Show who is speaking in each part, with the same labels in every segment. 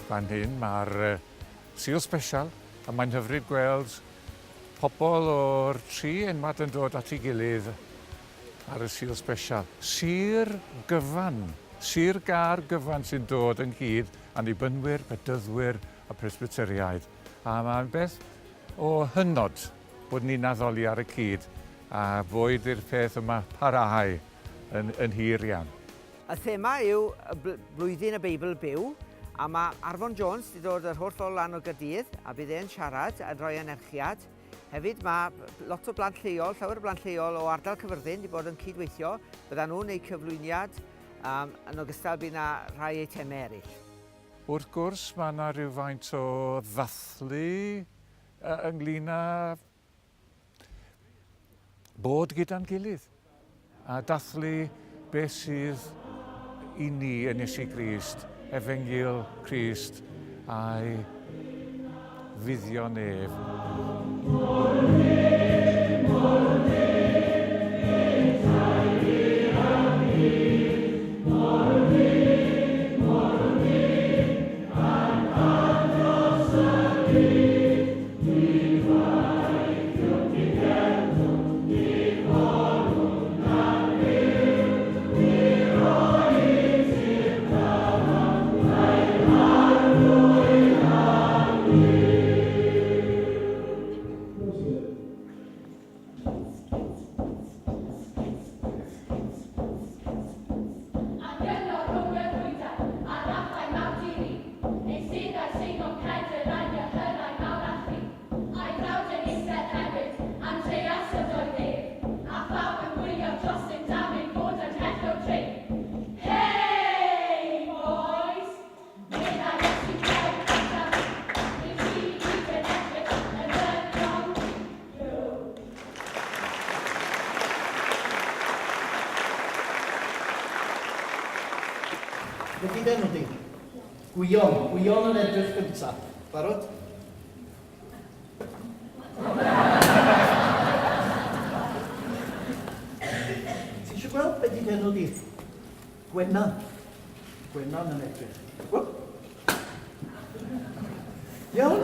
Speaker 1: Fan hyn mae'r Sul Sbesial a mae'n hyfryd gweld pobl o'r tri enwad yn dod at ei gilydd ar y Sul Sbesial. Sir gyfan, Sir Gâr gyfan sy'n dod ynghyd, Annibynwyr, Bedyddwyr a Presbyteriaid. A mae'n beth o hynod bod ni'n addoli ar y cyd a boed i'r peth yma parhau yn, yn hir iawn.
Speaker 2: Y thema yw Blwyddyn y Beibl Byw, a mae Arfon Jones wedi dod yr holl ffordd lan o Gaerdydd, a bydd e'n siarad yn rhoi anerchiad. Hefyd mae lot o blant lleol, llawer o blant lleol o ardal Cyfyrddin wedi bod yn cydweithio. Byddan nhw'n eu cyflwyniad, um, yn ogystal bydd yna rhai eitemau eraill.
Speaker 1: Wrth gwrs, mae yna rhywfaint o ddathlu ynglyn â bod gyda'n gilydd a dathlu beth sydd i ni yn Iesu Grist, Efengyl Crist a'i fuddion ef.
Speaker 3: A gyno rhwng y rhwydau a raffau mawr diri, Ei sydd ar Seimon Pedr a'i gyhyrau mawr allu, A'i frawd yn eistedd hefyd, Andreas ydoedd ef, A phawb yn gwylio drostynt am ei fod yn mhell o'r dre. Hei, boys! Meddai Iesu dewch ataf, Nid chi i gyd yn edrych yn ddynion drwg.
Speaker 4: Be 'di d'enw di? Gwion. Gwion yn edrych gynta. Barod? Ti eisiau gweld be 'di d'enw di? Gwenan. Gwenan yn edrych. Wp! Iawn?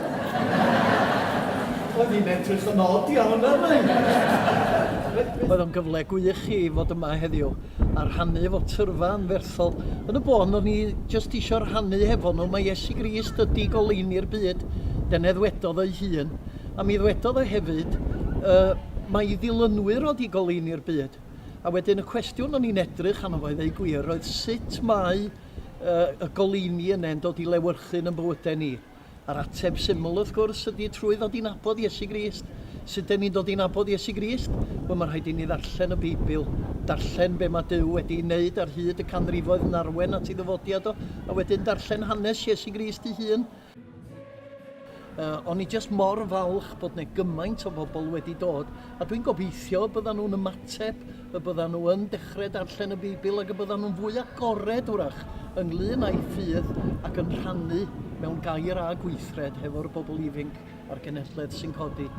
Speaker 4: Oedd hi'n edrych yn od iawn arna i.
Speaker 5: Oedd o'n gyfle gwych i fod yma heddiw a rhannu efo tyrfa anferthol. Yn y bôn, o'n i jyst isio rhannu hefo nhw, mae Iesu Grist ydi goleuni'r byd. Dyna ddwedodd o'i hun. A mi ddwedodd o hefyd, uh, mae ei ddilynwyr o di goleuni'r byd. A wedyn y cwestiwn o'n i'n edrych arno fo i ddeud gwir oedd sut mae y goleuni yna yn dod i lewyrchu yn ein bywydau ni? A'r ateb syml wrth gwrs ydy trwy ddod i nabod Iesu Grist. Sut dyn ni'n dod i nabod Iesu Grist? Wel, mae'n rhaid i ni ddarllen y Beibl, darllen be mae Duw wedi ei wneud ar hyd y canrifoedd yn arwain at ei ddyfodiad o, a wedyn darllen hanes Iesu Grist ei hun. Uh, o'n i jyst mor falch bod 'ne gymaint o bobl wedi dod, a dwi'n gobeithio y byddan nhw'n ymateb, y byddan nhw yn dechrau darllen y Beibl ac y byddan nhw'n fwy agored wrach ynglyn â'i ffydd ac yn rhannu mewn gair a gweithred hefo'r bobl ifinc a'r genhedlaeth sy'n codi.